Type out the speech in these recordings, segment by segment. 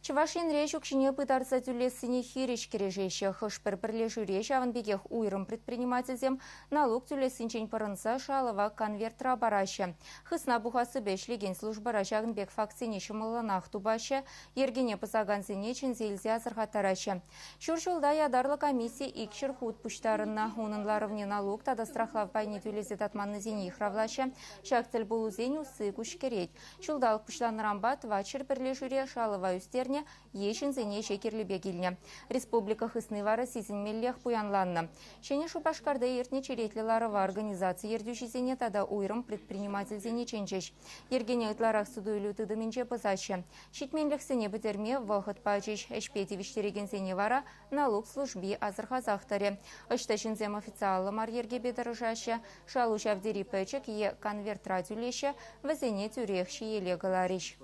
Чӑваш Енре ӗҫ укҫине пытарса тӳлессине хирӗҫ кӗрешеҫҫӗ. Хӑш-пӗр пӗрлешӳре ҫавӑн пекех уйрӑм предпринимательсем налук тӳлессинчен пӑрӑнса шалӑва конвертра параҫҫӗ. Хысна пухассипе ӗҫлекен службӑра ҫакӑн пек фактсене ҫӑмӑллӑнах тупаҫҫӗ, йӗркене пӑсакансене чӗнсе илсе асӑрхаттараҫҫӗ. Ҫур ҫулта ятарлӑ комисси 200 хут пуҫтарӑннӑ. Унӑн ларӑвне налук тата страхлав пайне тӳлесе татманнисене йыхравлаҫҫӗ. Ҫак тӗлпулусен усси куҫкӗрет. Ҫулталӑк пуҫланнӑранпа 400 пӗрлешӳре шалӑва ӳстернӗ е ҫынсене ӗҫе кирлӗ пек илнӗ. Республика хысни вара сисӗнмеллех пуянланнӑ. Ҫӗнӗ Шупашкарта иртнӗ черетлӗ ларӑва организаци ертӳҫисене тата уйрӑм предпринимательсене чӗнчӗҫ. Йӗркене ытларах суту-илӳ тытӑмӗнче пӑсаҫҫӗ. Ҫитменлӗхсене пӗтерме вӑхӑт пачӗҫ. Ӗҫпе тивӗҫтерекенсене вара налук служби асӑрхасах тӑрӗ. Ӑҫта ҫынсем официаллӑ мар йӗркепе тӑрӑшаҫҫӗ, шалу ҫав тери пӗчӗк е конвертра тӳлеҫҫӗ, вӗсене тӳрех ҫиеле кӑларӗҫ.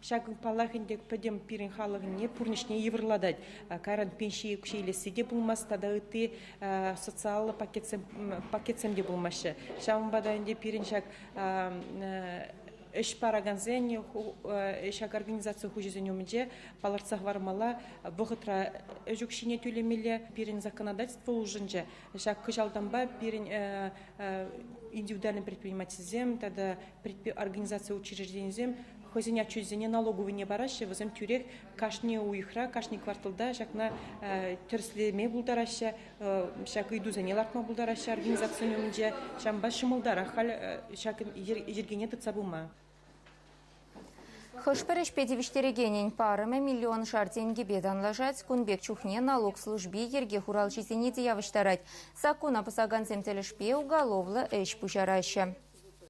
Ҫакӑ, паллах ӗнтӗ, пӗтӗм пирӗн халӑхӑнне пурнӑҫне йывӑрлатать. Кайран пенси укҫи илесси те пулмасть тата ытти социаллӑ пакетсем те пулмаҫҫӗ. Ҫавӑнпа та ӗнтӗ пирӗн ҫак ӗҫ паракансен, ҫак организаци хуҫисен умӗнче палӑртса хӑвармалла, вӑхӑтра ӗҫ укҫине тӳлемелле. Пирӗн законодательство улшӑнчӗ. Ҫак кӑҫалтанпа пирӗн индивидуальный предпринимательсем тата организаци учрежденисем хӑйсен отчечӗсене налоговыйне параҫҫӗ, вӗсем тӳрех кашни уйӑхра, кашни кварталта ҫакна тӗрӗслеме пултараҫҫӗ, ҫак ыйтусене лартма пултараҫҫӗ организацисен умӗнче. Ҫавӑнпа ҫӑмӑлтарах халь ҫак йӗркене тытса пыма. Хӑш-пӗр ӗҫпе тивӗҫтерекенӗн парӑмӗ миллионшар тенкӗпе танлашать. Кун пек чухне налук служби йӗрке хуралҫисене те явӑҫтарать. Саккуна пӑсакансем тӗлӗшпе уголовлӑ ӗҫ пуҫараҫҫӗ.